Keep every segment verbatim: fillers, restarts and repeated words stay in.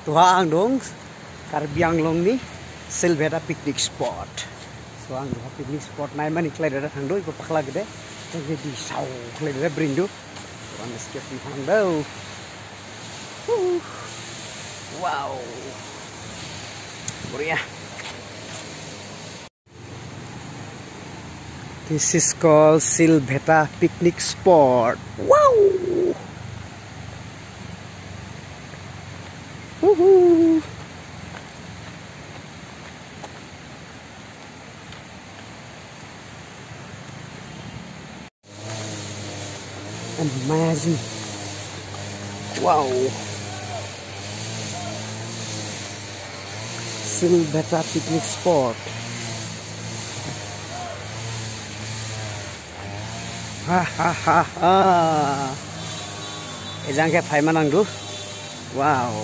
Duha ang dong Karbi Anglong ni Silbheta picnic spot. So ang duha picnic spot naimani khlai dada thangdu, iko pakhla gede. Jadi di sau khlai dada brindu. One escape ni thangdu. Huh. Wow. Korea. This is called Silbheta picnic spot. Wow! Woohoo! Amazing. Wow. Silbheta picnic spot. Ha ha ha ha. Ejang khe phaima nangdu. Wow.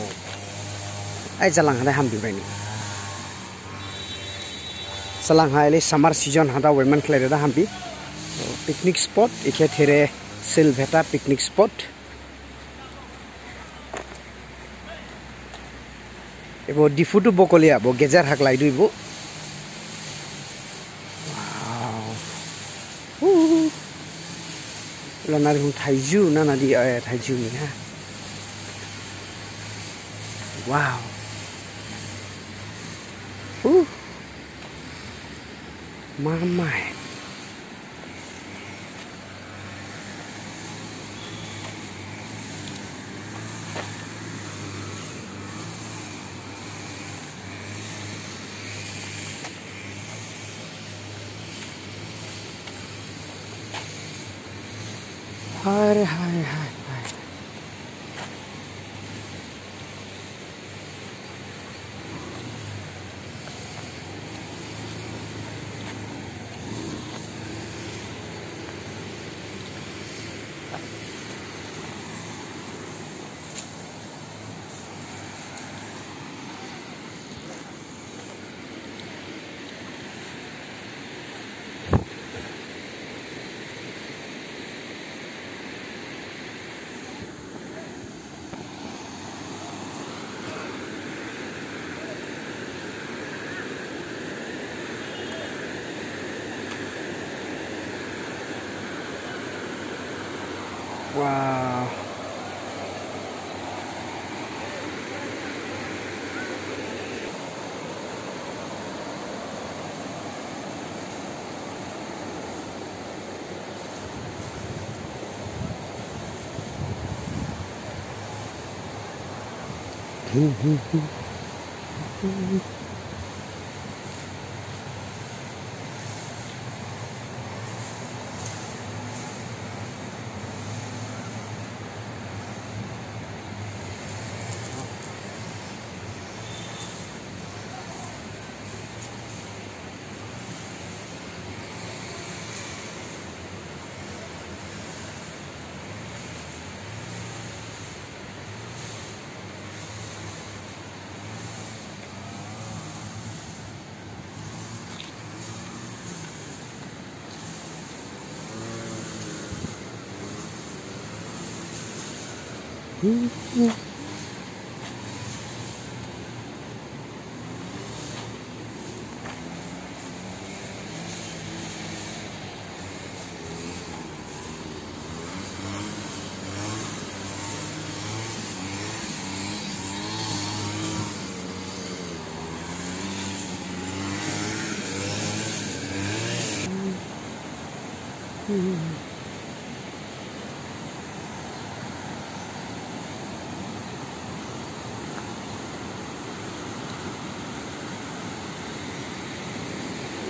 Ai jalang hade hambi baini. Salang ha ele summer season hada women khlai dada hambi. So, picnic spot, ikhe there Silbheta picnic spot. Ebo Diphu tu bokolia, bo gejer haklai du ebo. Wow. Uh. Lo nari hung thaiju, nana di, eh, thaiju ni ha. Wow. Uh. Mamai. Hai, hai, hai, hai. Wow.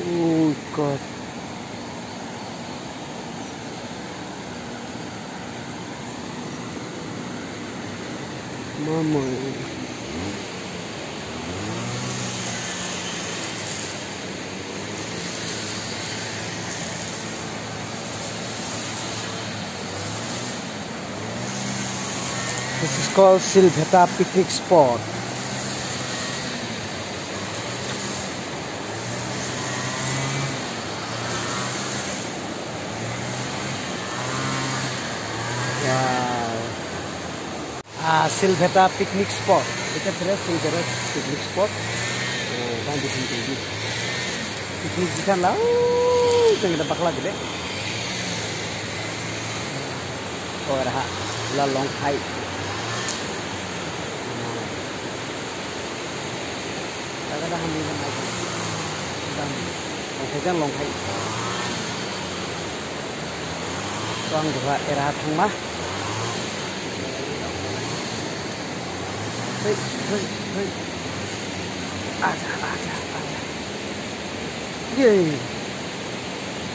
Oh God. Mama. This is called Silbheta picnic spot. Wow. Ah, Silbheta picnic spot. Ita thire Silbheta picnic spot. O, bang di sini di. Picnic di sana. O, jang ita bakla gede. O, raha. La Longkhai. Jaga dah hamil lagi. Bang. Longkhai jang Longkhai. Tuang dua era thangma. Hei, hei, hei. Ada, ada, ada. Yeay.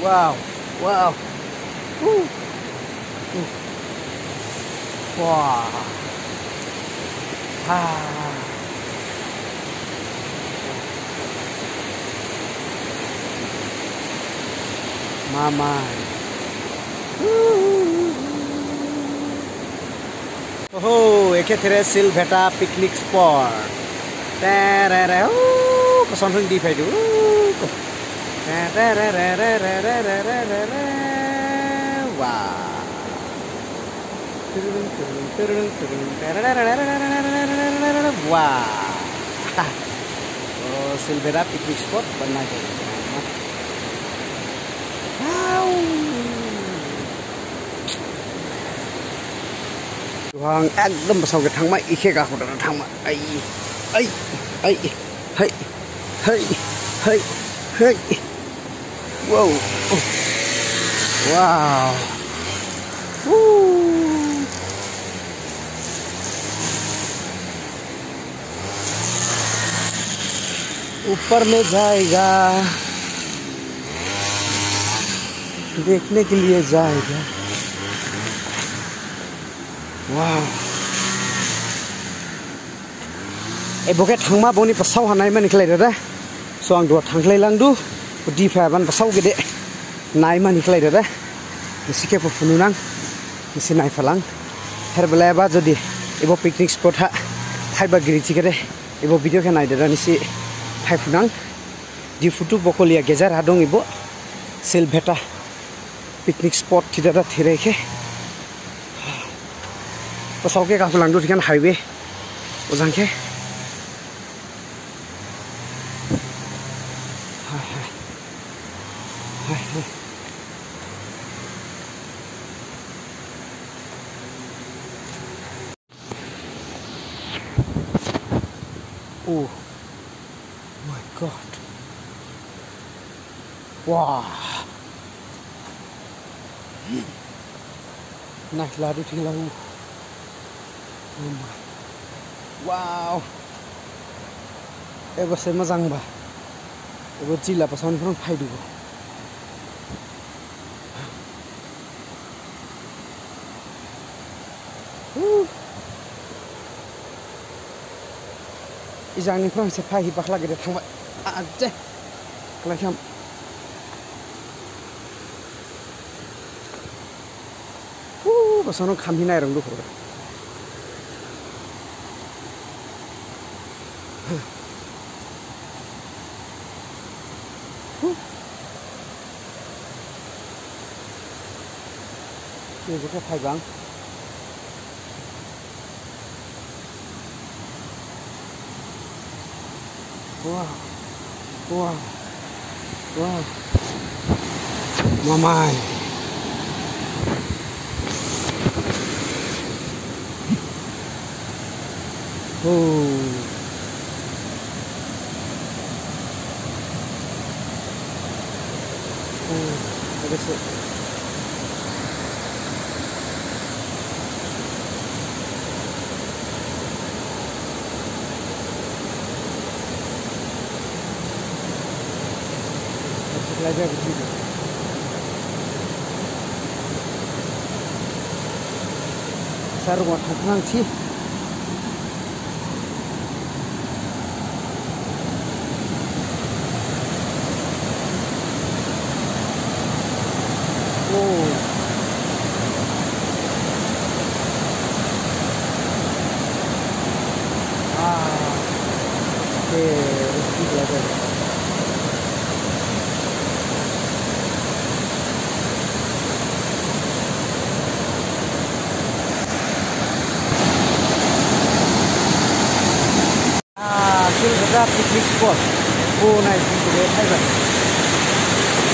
Wow, wow. Wuh. Wuh. Wah. Ha. Mama. Oho, ekhe thire Silbheta picnic spot. Terere, uh, koson hung di phaidu. Uh, ko. Terere. Wah. Turung, turung, turung, turung. Terere. Wah. Oh, Silbheta picnic spot bana jadi. Wow. Duhang ekdom basao khe thangma, ikhe gakho dada thangma. Ai, ai, ai, hai, hai, hai, hai. Wow. Wow. Woo. ऊपर में जाएगा, देखने के लिए जाएगा। Wow. Ebo khe thangma boni basao ha naimani khlai dada. So ang duha thangkhlai langdu. Udi pha ban basao gede. Naimani khlai dada. Nisi khe phu phunu nang. Nisi naiphalang. Her belai ba jodi ebo picnic spot ha phaiba giri thikhade, ebo video khe nai dada nisi phaiphunang. Diphu to Bokolia gejer ha dong ebo Silbheta picnic spot thi dada thire khe. Basao khe gakhu langdu thikhan highway. Ojang khe. Hai, hai. Hai, hai. Oh my God. Wah. Naikhladu thikhala. Oh my. Wow. Ebo se mojang ba. Ebo jila basao ni phrang phaidu. Huh. Ejang ni phrang se phaihi bakhla gede thangba. Aje. Khlai kham. Huh, basao no khamhi nai rong dukhu. Huh. Ni bukhe phai bang. Wah. Wah. Wah. Mamai. Oh. Oh, ada sih. Sarung wa thangkhnang si. Oh. Ah. Oke, rezeki belajar. Nai, sini tu dia, hai, bang.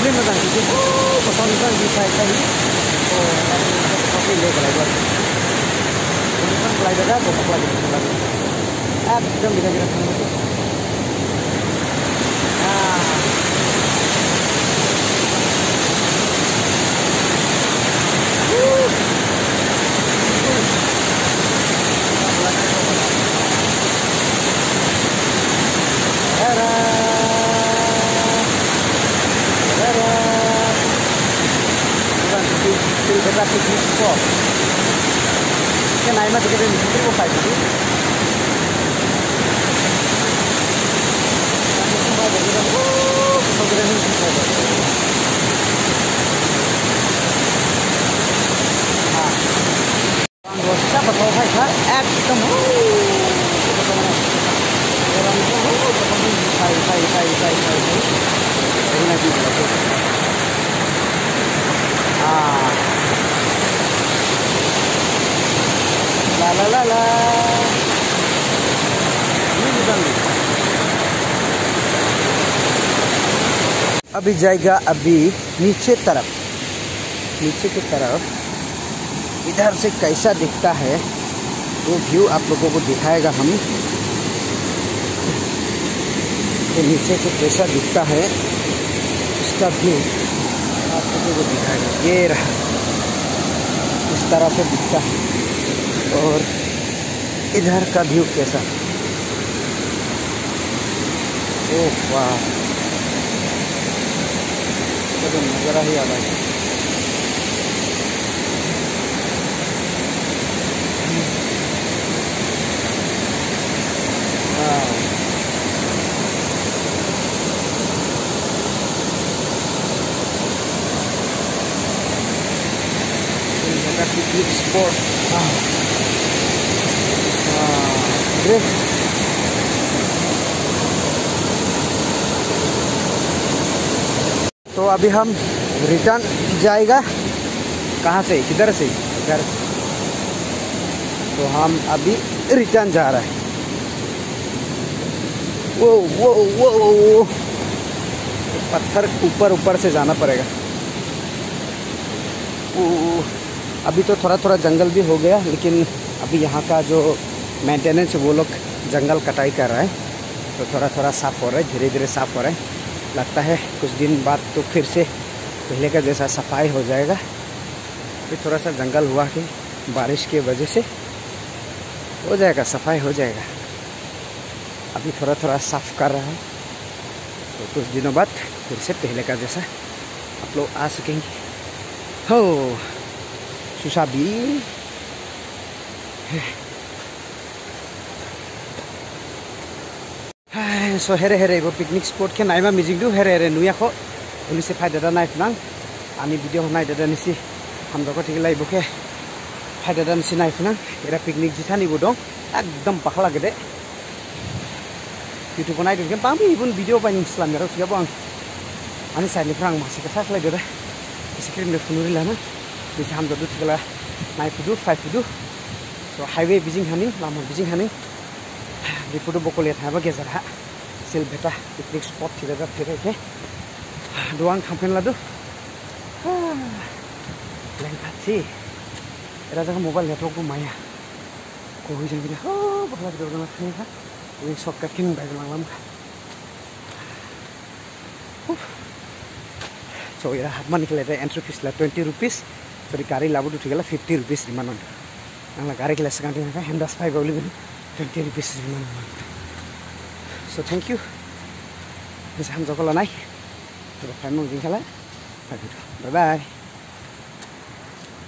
Ini macam itu. Oh, kosong ni, bang, di, hai, hai. Oh, ini satu kopi le, kalau buat. Ini kan mulai dah, kosong lagi, kosong lagi. Ekdom kita, kita sini tu. Ah. Ekdom, uh, orang itu, uh, hai, hai, hai, hai, hai. Ini lagi, lagi. Ah. La, la, la, la. Ini juga nih. अभी जाएगा, अभी नीचे तरफ, नीचे की तरफ। इधर से कैसा दिखता है, वो व्यू आप लोगों को दिखाएगा हम। तो नीचे से कैसा दिखता है, इसका व्यू आप लोगों को दिखाएगा। ये रहा, इस तरह से दिखता है। और इधर का व्यू कैसा? ओह वाह, ये तो नज़ारा ही अलग है। वाह। Ini ada picnic spot. Ah. Ah, oke. तो अभी हम रिटर्न जाएगा। कहाँ से? किधर से? इधर। तो हम अभी रिटर्न जा रहा है। वो, वो, वो, वो, वो। पत्थर ऊपर, ऊपर से जाना पड़ेगा। वो, वो, वो। अभी तो थोड़ा, थोड़ा जंगल भी हो गया, लेकिन अभी यहाँ का जो मेंटेनेंस, वो लोग जंगल कटाई कर रहा है, तो थोड़ा, थोड़ा साफ हो रहा है, धीरे, धीरे साफ हो रहा है। लगता है कुछ दिन बाद तो फिर से पहले का जैसा सफाई हो जाएगा। अभी थोड़ा सा जंगल हुआ है, बारिश की वजह से हो जाएगा, सफाई हो जाएगा। अभी थोड़ा थोड़ा साफ कर रहा है, तो कुछ दिनों बाद फिर से पहले का जैसा आप लोग आ सकेंगे। हो, सुसा भी। Hai, so here here ebo picnic spot khe naima mijing du, here here nuya kho. Uli se phai dada nai phnang. Ani video nai dada nisi hamjaokha thikhala ebo khe phai dada nisi nai phnang. Era picnic jithani bo dong. Ekdom bakhla gede. YouTube nai dong khe bangbi ibun video bai ning slam yaro thiya bo ang. Ani side ni phrang masi kasa khlai dada. Screen de phunuri lana. Nisi hamjao du thikhala nai phudu, phai phudu. So highway bijing haning, lama bijing haning. Diphu do bokol ya thaba gejer ha. Silbeta picnic spot thida da thida khe. Duang thamphin ladu. Lengkha thi. Era jaga mobile network bo maya. Ko hui jang gini. Ho, bakla gidor gana thani ha. Wing shortcut king bai langlam kha. Huh. So, era hapmani khlai da entry fees la twenty rupees. Sorry, gari labudu thikhala fifty rupees rima nang. Nangla gari khlai sgang thikhala hendas phai bauli bini twenty rupees rima nang. So, thank you. Nisi hamjaokha lanai. Eba phaimung jing khala. Bye bye.